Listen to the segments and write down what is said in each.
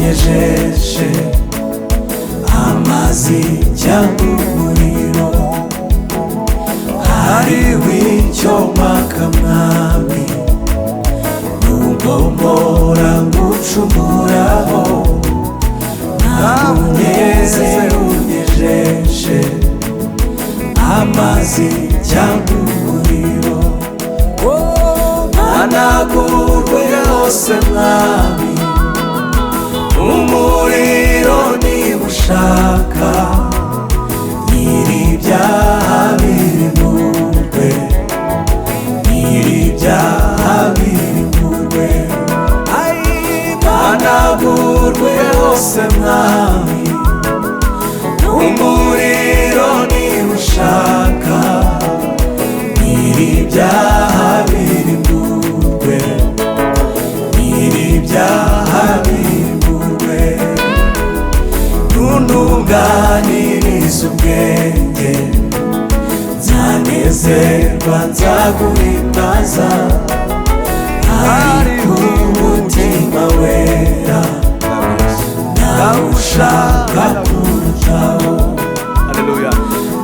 unyejeshe amazi cyangwa umuriro, hariho icyo mpaka mwami, nubwo mpora ngucumuraho, ntabwo unyeze unyejeshe amazi cyangwa umuriro. Mpanagurwe hose mwami, umuriro niba ushaka, nyir'ibyaha birimburwe, nyir'ibyaha birimburwe. Mpanagurwe hose mwami, umuriro niba ushaka, nyir'ibyaha birimburwe, nyir'ibyaha birimburwe. Ntuntunganirize ubwenge, nzanezerwa nzaguhimbaza, ariko umutima wera nawushaka kurutaho.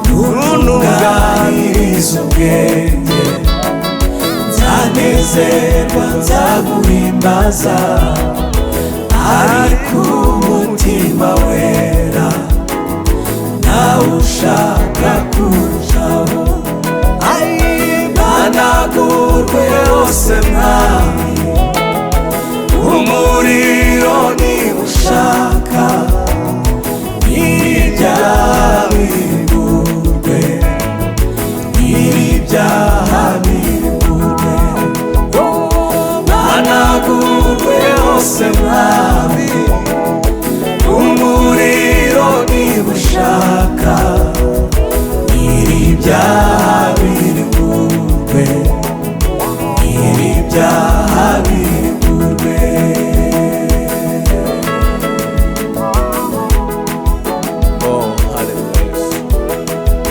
Ntuntunganirize ubwenge, nzanezerwa nzaguhimbaza, ariko umutima wera nawushaka kurutaho. Mpanagurwe hose mwami, umuriro niba ushaka, nyir'ibyaha birimburwe, nyir'ibyaha birimburwe. Mpanagurwe hose mwami, umuriro niba ushaka, nyir'ibyaha birimburwe, nyir'ibyaha birimburwe. Oh, hallelujah.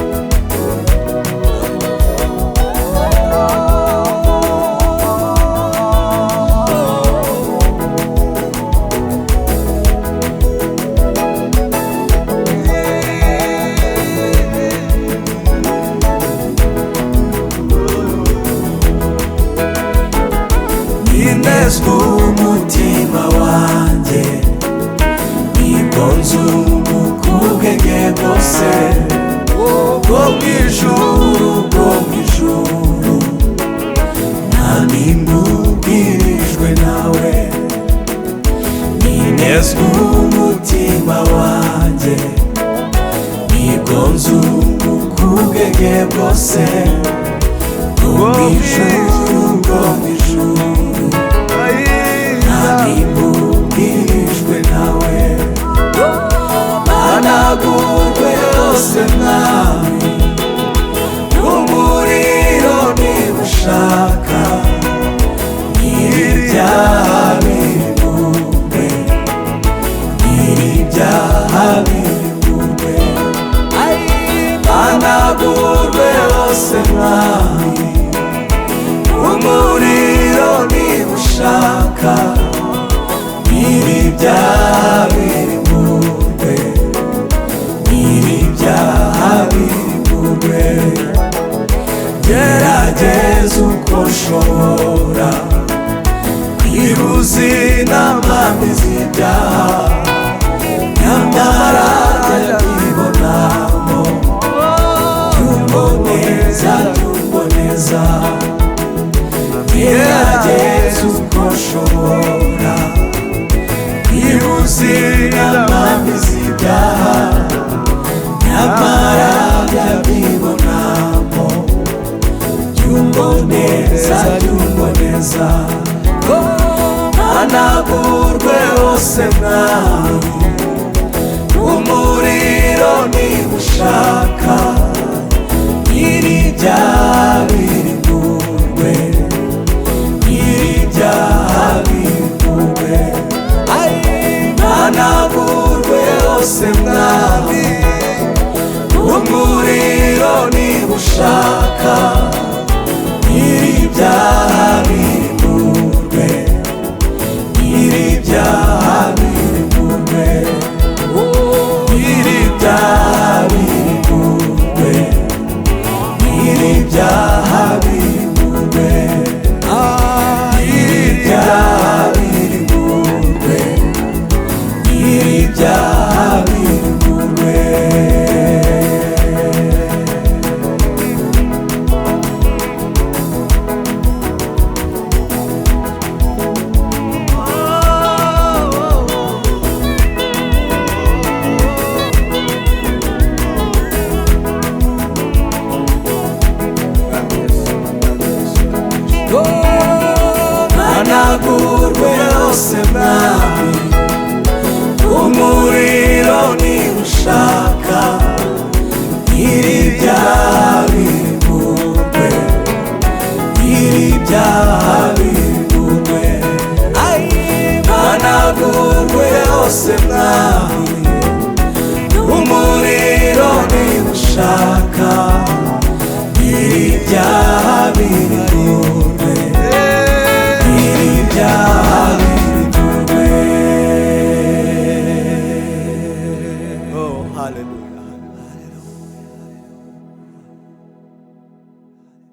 Ninezwe umutima wanjye, nibwo nzunguka ubwenge bwose bwo mu ijuru, bwo mu ijuru, nta nimbubwirijwe nawe. Ninezwe umutima wanjye, nibwo nzunguka ubwenge bwose bwo mu ijuru, bwo mu ijuru, nta nimbubwirijwe nawe. Mpanagurwe hose mwami, umuriro niba ushaka, nyir'ibyaha birimburwe, nyir'ibyaha birimburwe. Mpanagurwe hose mwami, umuriro niba ushaka, nyir'ibyaha birimburwe, nyir'ibyaha birimburwe. Gerageza uko nshobora kwibuza inama mbi z'ibyaha, nyamara ndabyibonamo, byumboneza, byumboneza. Gerageza uko nshobora kwibuza inama mbi z'ibyaha, nyamara ndabyibonamo, byumboneza, byumboneza. Mpanagurwe hose mwami, umuriro niba ushaka, nyir'ibyaha birimburwe, nyir'ibyaha birimburwe. Mpanagurwe hose mwami, umuriro niba ushaka, nyir'ibyaha birimburwe, nyir'ibyaha birimburwe. Hanagurwe hose mwami, umuriro niwushaka, nyiri ibyaha birimburwe, nyiri ibyaha birimburwe. Hanagurwe hose mwami, umuriro niwushaka, nyiri ibyaha birimburwe, nyiri ibyaha birimburwe. Oh, hallelujah.